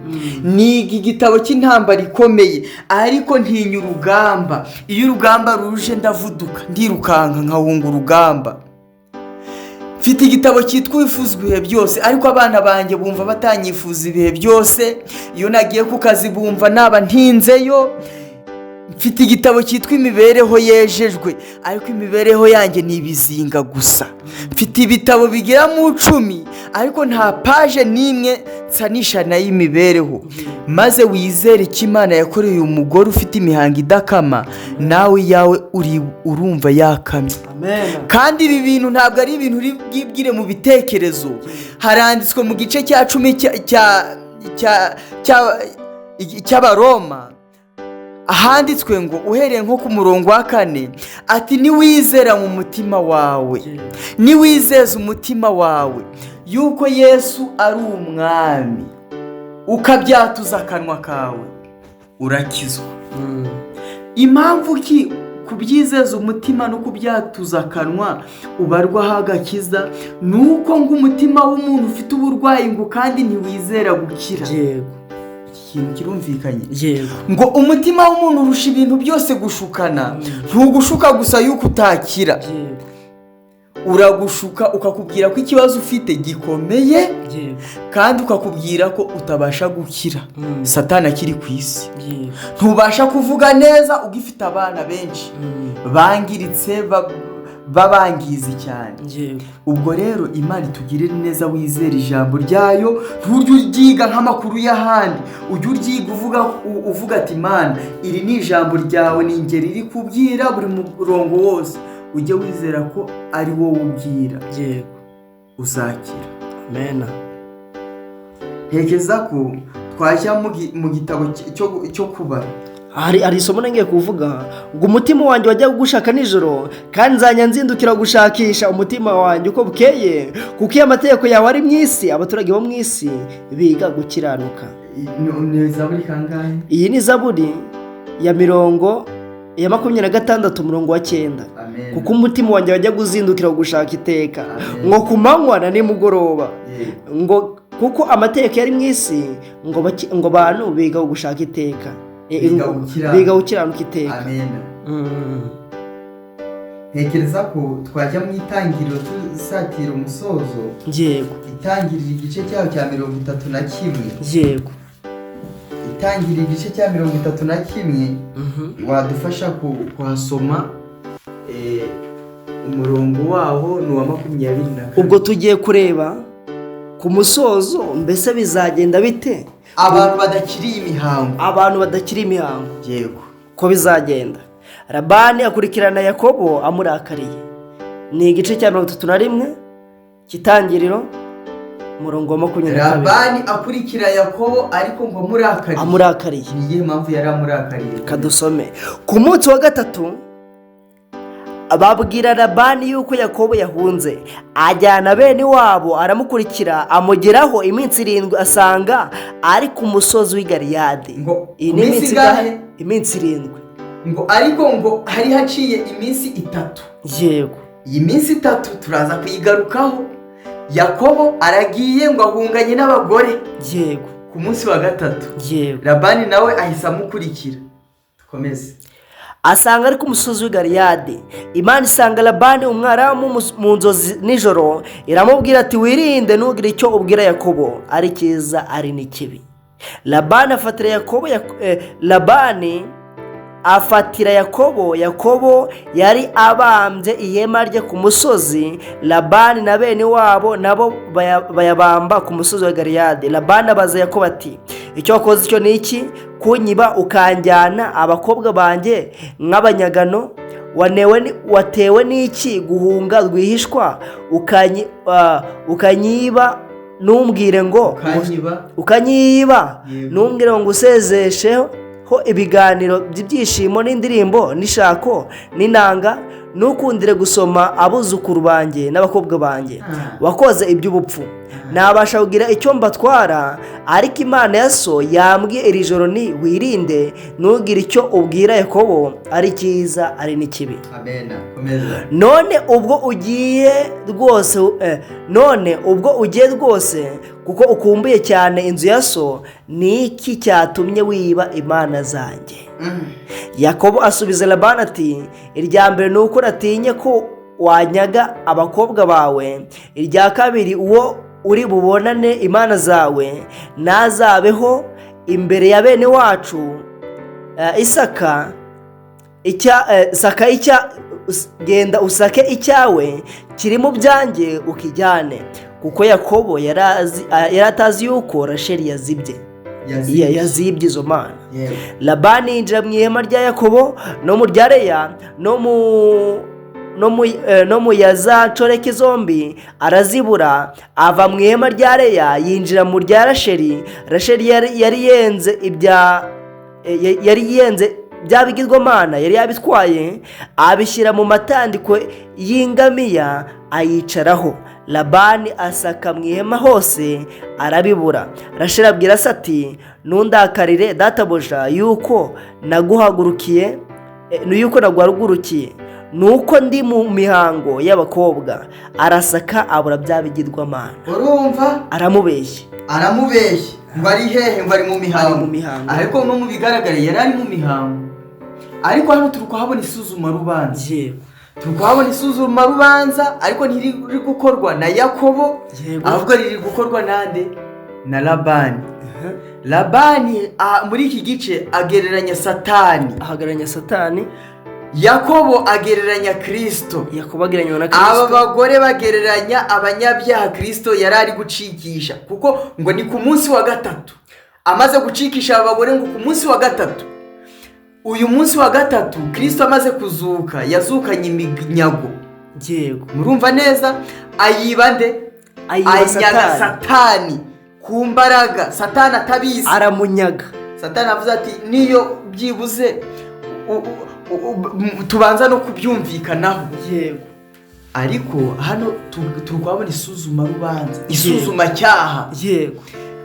Niga igitabo cy'intambara ikomeye, ariko ntinya urugamba. Iyo urugamba ruje ndavuduka, ndirukanka nkahunga urugamba. Mfite igitabo cyitwa Wifuzwa ibihe byose, ariko abana banjye bumva batanyifuza ibihe byose. Iyo nagiye ku kazi bumva naba ntinzeyo. Mfite igitabo cyitwa Imibereho yejejwe, ariko imibereho yanjye ni ibizinga gusa. Mfite ibitabo bigera mu 10, ariko nta page n'imwe nsanisha nayo imibereho." Maze wizere icyo Imana yakoreye uyu mugore ufite imihango idakama, nawe iyawe uri urumva yakamye. Amen. Kandi ibi bintu ntabwo ari ibintu uri bwibwire mu bitekerezo. Haranditswe mu gice cya 10 cy'Abaroma. Ahanditswe ngo uhereye nko ku murongo wa 4 ati niwizera mu mutima wawe, niwizeza umutima wawe yuko Yesu ari umwami, ukabyatuza akanwa kawe, urakizwa. Impamvu ki kubyizeza umutima no kubyatuza akanwa ubarwaho agakiza, ni uko ngo umutima w'umuntu ufite uburwayi ngo kandi ntiwizera gukira. Iki kintu kirumvikanye. Ngo umutima w'umuntu urusha ibintu byose gushukana, ntugushuka gusa yuko utakira, uragushuka ukakubwira ko ikibazo ufite gikomeye, kandi ukakubwira ko utabasha gukira. Satani akiri ku isi, ntubasha kuvuga neza ugifite abana benshi bangiritse, babangizi cyane. Ubwo rero Imana itugirire neza, wizere ijambo ryayo, ntujye uryiga nk'amakuru y'ahandi, ujye uryiga uvuga ati Imana iri ni ijambo ryawe, ni ingeri iri kubwira buri murongo wose, ujye wizera ko ari wowe ubwira, uzakira. Amena. Ntekereza ko twajya mu gitabo cyo kubara. Hari isomo ngiye kuvuga ngo umutima wanjye wajya gushaka nijoro, kandi nzajya nzindukira gushakisha umutima wanjye uko bukeye, kuko iyo amategeko yawe ari mu isi, abaturage bo mu isi biga gukiranuka. Ni zaburi kangahe? Iyi ni zaburi ya 26 umurongo wa 9. Amen. Kuko umutima wanjye wajya guzindukira gushaka iteka, Amen. ngo ku manywa na nimugoroba, Yego. ngo kuko amategeko yari mu isi, ngo abantu biga gushaka iteka, Biga gukiranuka. biga gukiranuka iteka. Amen. Ntekereza ko twajya mu itangiriro tusatira umusozo. Itangiriro igice cyaho cya 31. Itangiriro igice cya 31, wadufasha kuhasoma, umurongo waho ni uwa 24. Ubwo tugiye kureba ku musozo, mbese bizagenda bite? Abantu badakiriye imihango. Abantu badakiri imihango. Ko bizagenda. Labani akurikirana Yakobo amurakariye. Ni igice cya 31 cy'itangiriro, umurongo wa 22. Labani akurikira Yakobo ariko ngo amurakariye. Amurakariye. Ni iyihe mpamvu yari amurakariye? Kadusome. Ku munsi wa 3 babwira Labani yuko Yakobo yahunze, ajyana bene wabo aramukurikira, amugeraho iminsi 7, asanga ari ku musozi w'i Galeyadi. Ngo Iyi ni iminsi iminsi ingahe? ingahe? Iminsi 7. Ngo ariko ngo hari haciye iminsi 3. Iyi minsi 3 turaza kuyigarukaho. Yakobo aragiye ngo ahunganye n'abagore. Ku munsi wa 3. Labani nawe ahise amukurikira. Dukomeze. Asanga ari ku musozi w'i Galeyadi. Imana isanga Labani umwaramu mu nzozi nijoro, iramubwira ati wirinde ntugire icyo ubwira Yakobo, ari cyiza ari n'ikibi. Labani afatira Yakobo, Labani afatira Yakobo. Yakobo yari abambye ihema rye ku musozi, Labani na bene wabo nabo bayabamba ku musozi wa Galeyadi. Labani abaza Yakobo ati icyo wakoze icyo ni iki, kunyiba ukanjyana abakobwa banjye nk'abanyagano? Watewe n'iki guhunga rwihishwa ukanyiba ntumbwire ngo Ukanyiba. Ukanyiba ntumbwire ngo usezesheho ibiganiro by'ibyishimo n'indirimbo n'ishako n'inanga, ntukundire gusoma abuzukuru banjye n'abakobwa banjye. Wakoze iby'ubupfu, nabasha kugira icyo mbatwara, ariko Imana ya so yambwiye iri joro ni wirinde ntugire icyo ubwira Yakobo, ari cyiza ari n'ikibi. Amen. Komeza. None ubwo ugiye rwose, none ubwo ugiye rwose kuko ukumbuye cyane inzu ya so, ni iki cyatumye wiba imana zanjye? Yakobo asubiza Labani ati irya mbere ni uko natinye ko wanyaga abakobwa bawe, irya kabiri uwo uri bubonane imana zawe ntazabeho imbere ya bene wacu, Isaka icya, saka icya, genda usake icyawe kiri mu byanjye ukijyane. Kuko Yakobo yari atazi yuko Rasheli yazibye. Yazibye. Yazibye izo mana. Labani yinjira mu ihema rya Yakobo no mu rya Leya no mu ya za nshoreke zombi, arazibura. Ava mu ihema rya Leya yinjira mu rya Rasheli. Rasheli yari yenze ibya, yari yenze Bya bigirwamana yari yabitwaye, abishyira mu matandiko y'ingamiya ayicaraho. Labani asaka mu ihema hose arabibura. Rasheli abwira se ati: "Ntundakarire databuja yuko naguhagurukiye, yuko naguhagurukiye, nuko ndi mu mihango y'abakobwa." Arasaka abura bya bigirwamana. Urumva? Aramubeshya. Aramubeshya ngo ari hehe? Ngo ari mu mihango. Ari mu mihango. Ariko no mu bigaragara yari ari mu mihango. Ariko hano turi kuhabona isuzumarubanza. Turi kuhabona isuzumarubanza, ariko ntiriri gukorwa na Yakobo, ahubwo riri gukorwa nande? Na Labani. Labani muri iki gice agereranya Satani. Ahagararanya Satani. Yakobo agereranya Kristo. Yakobo agereranywa na Aba Kristo. bagore bagereranya abanyabyaha Kristo yari ari gucikisha, kuko ngo ni ku munsi wa gatatu amaze gucikisha aba bagore, ngo ku munsi wa gatatu, uyu munsi wa gatatu Kristo amaze kuzuka, yazukanye iminyago. Murumva neza, ayiba nde? Ayiba Anyaga Satani. Satani ku mbaraga, Satani atabizi. Aramunyaga. Satani avuze ati: "Niyo byibuze tubanza no kubyumvikanaho." Ariko hano turi kuhabona isuzumarubanza, isuzumacyaha.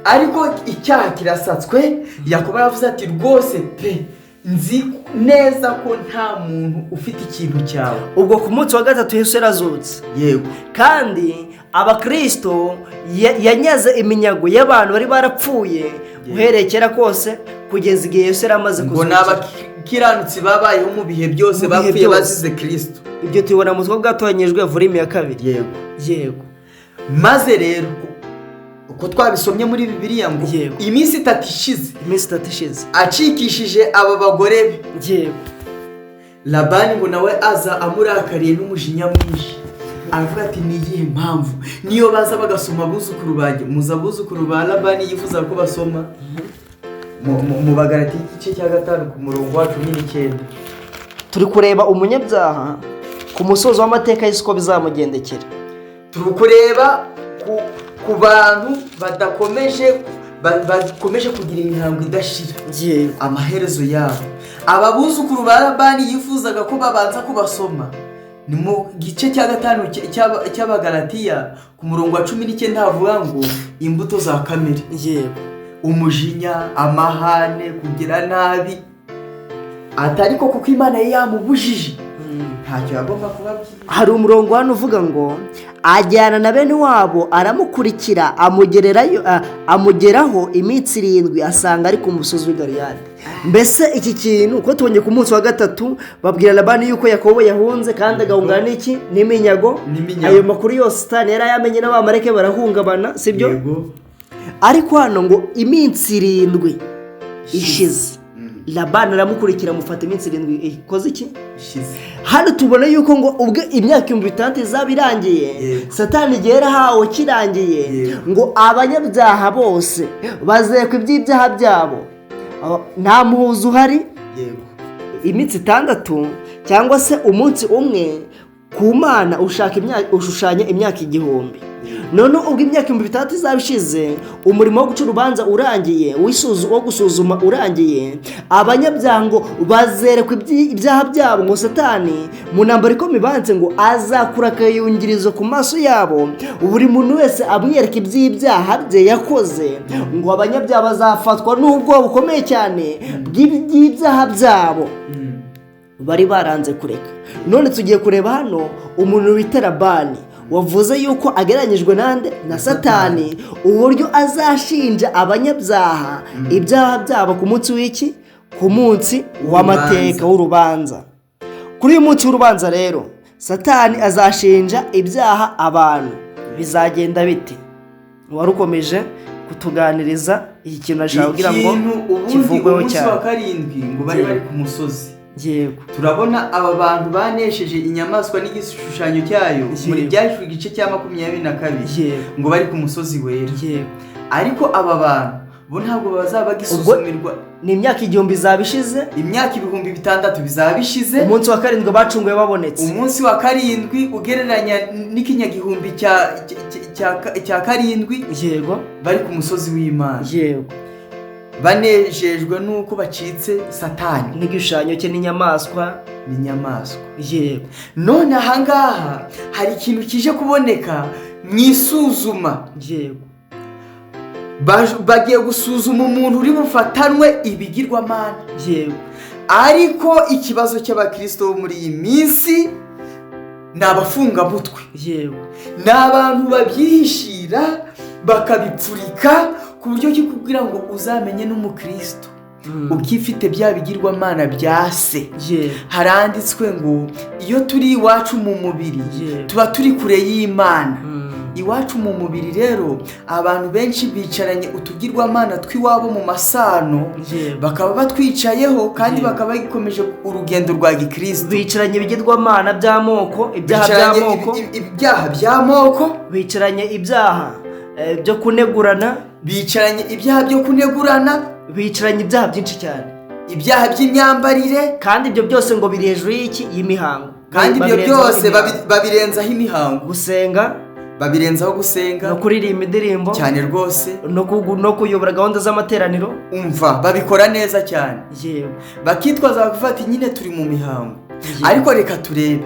Ariko icyaha kirasatswe. Yakobo aravuze ati: "Rwose pe, nzi neza ko nta muntu ufite ikintu cyawe." Ubwo ku munsi wa gatatu Yesu yarazutse. Kandi abakristo yanyaze iminyago y'abantu bari barapfuye uhereye kera kose kugeza igihe Yesu yari amaze Ngo ni kuzukira. abakiranutsi babayeho mu bihe byose, Mu bihe bapfuye byose. bazize Kristo. Ibyo tubibona mu buzima bwatoranyijwe, volume ya 2. Maze rero uko twabisomye muri Bibiliya ngo iminsi 3 ishize, Iminsi 3 ishize, acikishije aba bagore be, Labani ngo nawe aza amurakariye n'umujinya mwinshi, aravuga ati: "Ni iyihe mpamvu niyo baza bagasoma abuzukuru banjye?" Muzi abuzukuru ba Labani yifuza ko basoma mu Bagalati igice cya 5 ku murongo wa 19. Turi kureba umunyabyaha ku musozo w'amateka y'isi uko bizamugendekera. Turi kureba ku bantu badakomeje, bakomeje kugira imihango idashira, amaherezo yabo. Aba buzukuru ba Labani yifuzaga ko babanza kubasoma, ni mu gice cya 5 cy'Abagalatiya ku murongo wa 19, havuga ngo imbuto za kamere: umujinya, amahane, kugira nabi. Ati ariko kuko Imana yari yamubujije, ntacyo yagomba kubabwira. Hari umurongo hano uvuga ngo ajyana na bene wabo, aramukurikira, amugererayo, amugeraho iminsi 7, asanga ari ku musozi w'i Galeyadi. Mbese iki kintu ko tubonye ku munsi wa gatatu babwira Labani yuko Yakobo yahunze kandi agahungana n'iki? N'iminyago. N'iminyago. Ayo makuru yose Satani yari ayamenye, n'abamarayika barahungabana, sibyo? Ariko hano ngo iminsi 7 ishize, Labani aramukurikira, amufata iminsi 7 ikoze iki? Ishize. Hano tubona yuko ngo ubwo imyaka 6000 izaba irangiye, Satani igihe yarahawe kirangiye, ngo abanyabyaha bose bazekwa iby'ibyaha byabo. Nta muhuza uhari. Iminsi 6 cyangwa se umunsi umwe ku Mana ushaka ushushanya imyaka 1000. None ubwo imyaka 6000 izaba ishize, umurimo wo guca urubanza urangiye, wo gusuzuma urangiye, abanyabyaha ngo bazerekwa ibyaha byabo. Ngo Satani mu ntambara ikomeye ibanze ngo azakura akayungirizo ku maso yabo, buri muntu wese amwereka iby'ibyaha bye yakoze. Ngo abanyabyaha bazafatwa n'ubwoba bukomeye cyane bw'ibyaha byabo bari baranze kureka. None tugiye kureba hano umuntu bita Labani, wavuze yuko agereranyijwe nande? Na Satani, uburyo azashinja abanyabyaha ibyaha byabo ku munsi w'iki? Ku munsi w'amateka w'urubanza. Kuri uyu munsi w'urubanza rero, Satani azashinja ibyaha abantu. Bizagenda bite? Warukomeje kutuganiriza iki kintu, ashaka kugira ngo Ikintu ubundi kivugweho umunsi cyane. wa karindwi ngo bari bari ku musozi. Turabona aba bantu banesheje inyamaswa n'igishushanyo cyayo muri Byahishwe igice cya 22, ngo bari ku musozi wera. Ariko aba bantu bo ntabwo bazaba bagisuzumirwa. Ni imyaka 1000 izaba ishize. Imyaka 6000 bizaba bishize. Umunsi wa karindwi bacunguwe babonetse. Umunsi wa karindwi ugereranya n'ikinyagihumbi cya karindwi, bari ku musozi w'Imana. Banejejwe n'uko bacitse Satani n'igishushanyo cye n'inyamaswa. N'inyamaswa. Yego. None ahangaha hari ikintu kije kuboneka mu isuzuma. Yego. Bagiye gusuzuma umuntu uri bufatanwe ibigirwamana. Yego. Ariko ikibazo cy'abakristo bo muri iyi minsi ni abafungamutwe. Yego. Ni abantu babyihishira, bakabipfurika, ku buryo ki kugira ngo uzamenye n'umukristo ukifite bya bigirwamana bya se. Haranditswe ngo iyo turi iwacu mu mubiri, tuba turi kure y'Imana. Iwacu mu mubiri rero, abantu benshi bicaranye utugirwamana tw'iwabo mu masano, bakaba batwicayeho kandi bakaba bagikomeje urugendo rwa gikristo. Bicaranye ibigirwamana by'amoko, ibyaha Bicaranye by'amoko. Ibyaha by'amoko. Bicaranye ibyaha byo kunegurana. Bicaranye ibyaha byo kunegurana. Bicaranye ibyaha byinshi cyane. Ibyaha by'imyambarire. Kandi ibyo byose ngo biri hejuru y'iki? Y'imihango. Kandi ibyo Babirenzaho byose imihango. Babirenzaho imihango. Gusenga. Babirenzaho gusenga. No kuririmba indirimbo. Cyane rwose. No kuyobora gahunda z'amateraniro. Umva, babikora neza cyane. Bakitwaza, bakafata nyine turi mu mihango. Ariko reka turebe,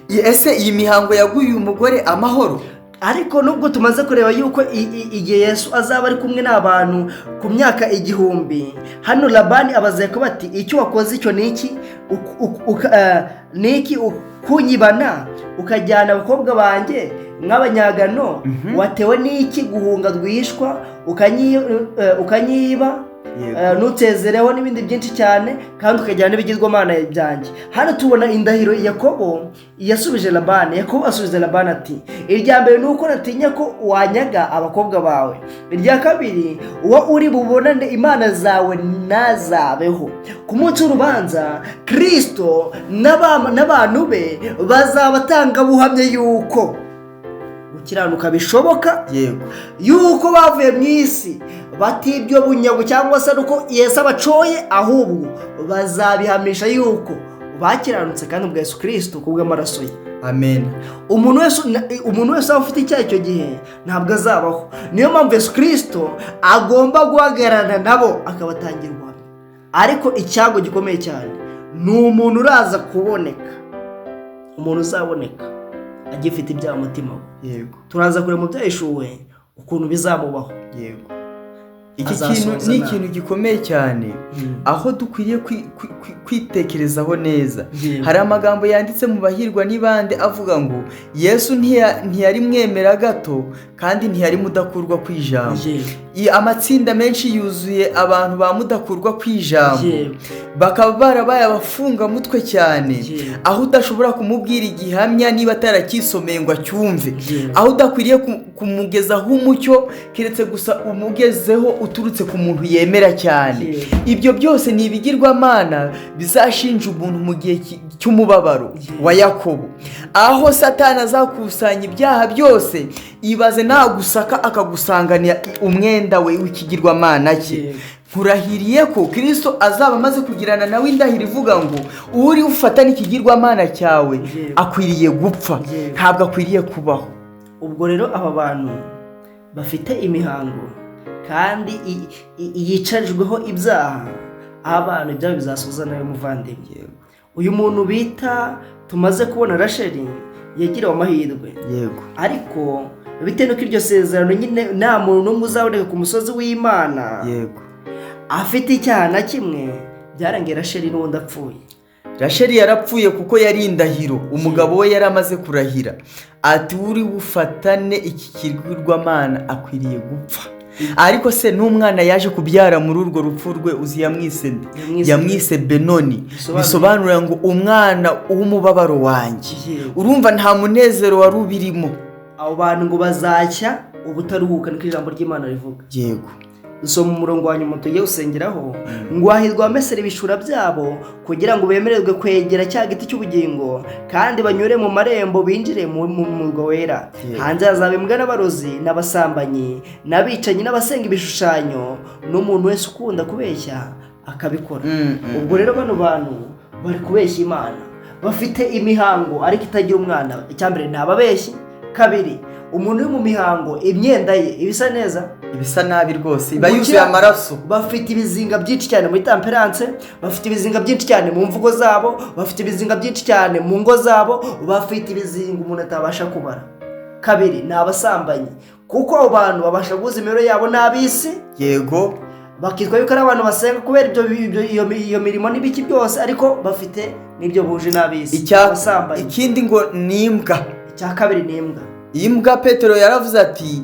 ese iyi mihango yaguye uyu mugore amahoro? Ariko nubwo tumaze kureba yuko igihe Yesu azaba ari kumwe n'abantu ku myaka 1000, hano Labani abaza Yakobo ati: "Icyo wakoze icyo ni iki? Ni iki kunyibana ukajyana abakobwa banjye nk'abanyagano? Watewe n'iki guhunga rwihishwa ukanyiba, ntutezereho n'ibindi byinshi cyane, kandi ukajyana n'ibigirwamana byanjye?" Hano tubona indahiro Yakobo yasubije Labani. Yakobo asubiza Labani ati: "Irya mbere ni uko natinya ko wanyaga abakobwa bawe. Irya kabiri, uwo uri bubonane imana zawe ntazabeho. Ku munsi w'urubanza, Kirisito n'abantu be bazabatangabuhamya yuko gukiranuka bishoboka, yuko bavuye mu isi batibyo bunyago cyangwa se nuko Yesu abacoye, ahubwo bazabihamisha yuko bakiranutse kandi ubwa Yesu Kirisito kubw'amaraso ye." Amen. Umuntu wese waba ufite icyaha icyo gihe ntabwo azabaho. Niyo mpamvu Yesu Kirisito agomba guhagararana nabo akabatangira ubuhamya. Ariko icyago gikomeye cyane ni umuntu uraza kuboneka, umuntu uzaboneka agifite ibyaha mu mutima we. Turaza kureba mu Byahishuwe ukuntu bizamubaho. Iki Azasohoza kintu ni nabi. ikintu gikomeye cyane, aho dukwiriye kwitekerezaho neza. Hari amagambo yanditse mu Bahirwa n'ibande avuga ngo Yesu ntiyari mwemera gato kandi ntiyari mudakurwa ku ijambo. Amatsinda menshi yuzuye abantu ba mudakurwa ku ijambo, bakaba barabaye abafungamutwe cyane, aho udashobora kumubwira igihamya niba ataracyisomeye ngo acyumve, aho udakwiriye kumugezaho umucyo keretse gusa umugezeho uturutse ku muntu yemera cyane. Ibyo byose ni ibigirwamana bizashinja umuntu mu gihe cy'umubabaro wa Yakobo, aho Satani azakusanya ibyaha byose. Ibaze nagusaka akagusanganira umwenda we w'ikigirwamana cye. Nkurahiriye ko Kirisito azaba amaze kugirana nawe indahiro ivuga ngo uri ufata n'ikigirwamana cyawe akwiriye gupfa, ntabwo akwiriye kubaho. Ubwo rero aba bantu bafite imihango kandi yicarijweho ibyaha, aba bantu ibyabo bizasoza nawe muvandimwe. Uyu muntu bita tumaze kubona Rasheli yagiriwe amahirwe, ariko bitewe n'uko iryo sezerano nyine nta muntu n'umwe uzaboneka ku musozi w'Imana afite icyaha na kimwe, byarangiye Rasheli n'ubundi apfuye. Rasheli yarapfuye kuko yari indahiro umugabo we yari amaze kurahira ati: "Uri bufatane iki kigirwamana akwiriye gupfa." Ariko se n'umwana yaje kubyara muri urwo rupfu rwe, uzi yamwise nde? Yamwise Yamwise Benoni, Bisobanuye? bisobanura ngo umwana w'umubabaro wanjye. Urumva nta munezero wari ubirimo. Abo bantu ngo bazacya ubutaruhuka, niko ijambo ry'Imana rivuga. Dusoma umurongo wa nyuma tugiye gusengeraho ngo: "Hahirwa abamesera ibishura byabo, kugira ngo bemererwe kwegera cya giti cy'ubugingo kandi banyure mu marembo binjire mu murwa wera. Hanze hazaba imbwa n'abarozi n'abasambanyi n'abicanyi n'abasenga ibishushanyo n'umuntu wese ukunda kubeshya akabikora." Ubwo rero bano bantu bari kubeshya Imana, bafite imihango ariko itagira umwana. Icyambere, ni ababeshyi. Kabiri, Umuntu uri mu mihango imyenda ye iba isa neza? Ibisa nabi rwose, iba yuzuye amaraso. Bafite ibizinga byinshi cyane muri temperance, bafite ibizinga byinshi cyane mu mvugo zabo, bafite ibizinga byinshi cyane mu ngo zabo, bafite ibizinga umuntu atabasha kubara. Kabiri, ni abasambanyi, kuko abo bantu babasha guhuza imibereho yabo n'ab'isi. Bakitwa yuko ari abantu basenga kubera iyo mirimo n'ibiki byose, ariko bafite n'ibyo buje n'ab'isi. Abasambanyi. Ikindi ngo ni imbwa. Icya kabiri ni imbwa. Imbwa, Petero yaravuze ati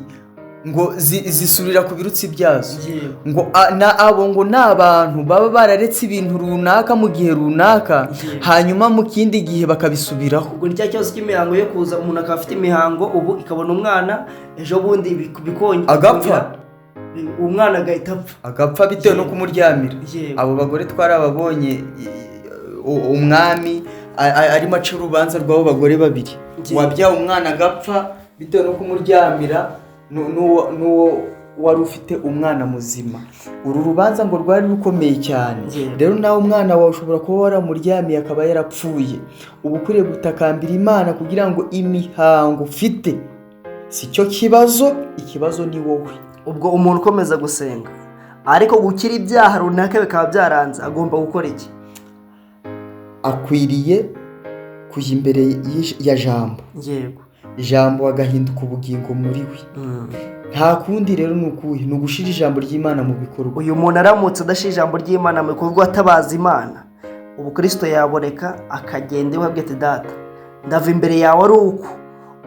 ngo zisurira ku birutsi byazo. Ngo na abo ngo ni abantu baba bararetse ibintu runaka mu gihe runaka, hanyuma mu kindi gihe bakabisubiraho. Ubwo ni cya kibazo cy'imihango yo kuza, umuntu akaba afite imihango ubu ikabona umwana, ejo bundi bikongera Agapfa. Umwana agahita apfa. Agapfa bitewe no kumuryamira. Abo bagore twarababonye, umwami arimo aca urubanza rw'abo bagore babiri. Wabyaye umwana agapfa bitewe no kumuryamira, n'uwo wari ufite umwana muzima. Uru rubanza ngo rwari rukomeye cyane. Rero nawe umwana wawe ushobora kuba waramuryamiye akaba yarapfuye. Uba ukwiriye gutakambira Imana kugira ngo imihango ufite si cyo kibazo, ikibazo ni wowe. Ubwo umuntu ukomeza gusenga ariko gukira ibyaha runaka bikaba byaranze, agomba gukora iki? Akwiriye kujya imbere ya Jambo. Ijambo agahinduka ubugingo muri we. Nta kundi rero ni ukuhe? Ni ugushyira ijambo ry'Imana mu bikorwa. Uyu muntu aramutse adashyira ijambo ry'Imana mu bikorwa, atabaza Imana, ubu Kristo yaboneka akagenda iwe abwira ati data, ndava imbere yawe ari uko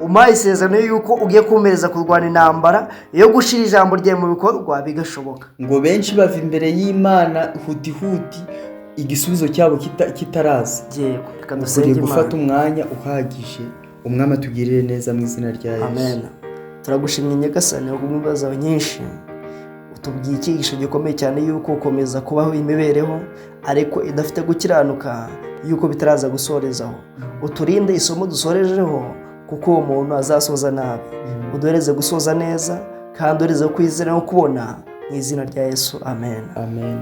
umpaye isezerano y'uko ugiye kumpereza kurwana intambara yo gushyira ijambo ryawe mu bikorwa, bigashoboka. Ngo benshi bava imbere y'Imana huti huti, igisubizo cyabo kitaraza. Reka dusenge Ukwiriye gufata Imana. umwanya uhagije. Umwami atugirire neza mu izina rya Yesu. Amen. Turagushimye Nyagasani kubw'imbabazi zawe nyinshi. Utubwiye icyigisho gikomeye cyane yuko gukomeza kubaho imibereho ariko idafite gukiranuka yuko bitaraza gusorezaho. Uturinde isomo dusorejeho, kuko uwo muntu azasoza nabi. Uduhereze gusoza neza kandi uduhereze kwizera no kubona mu izina rya Yesu. Amen. Amen.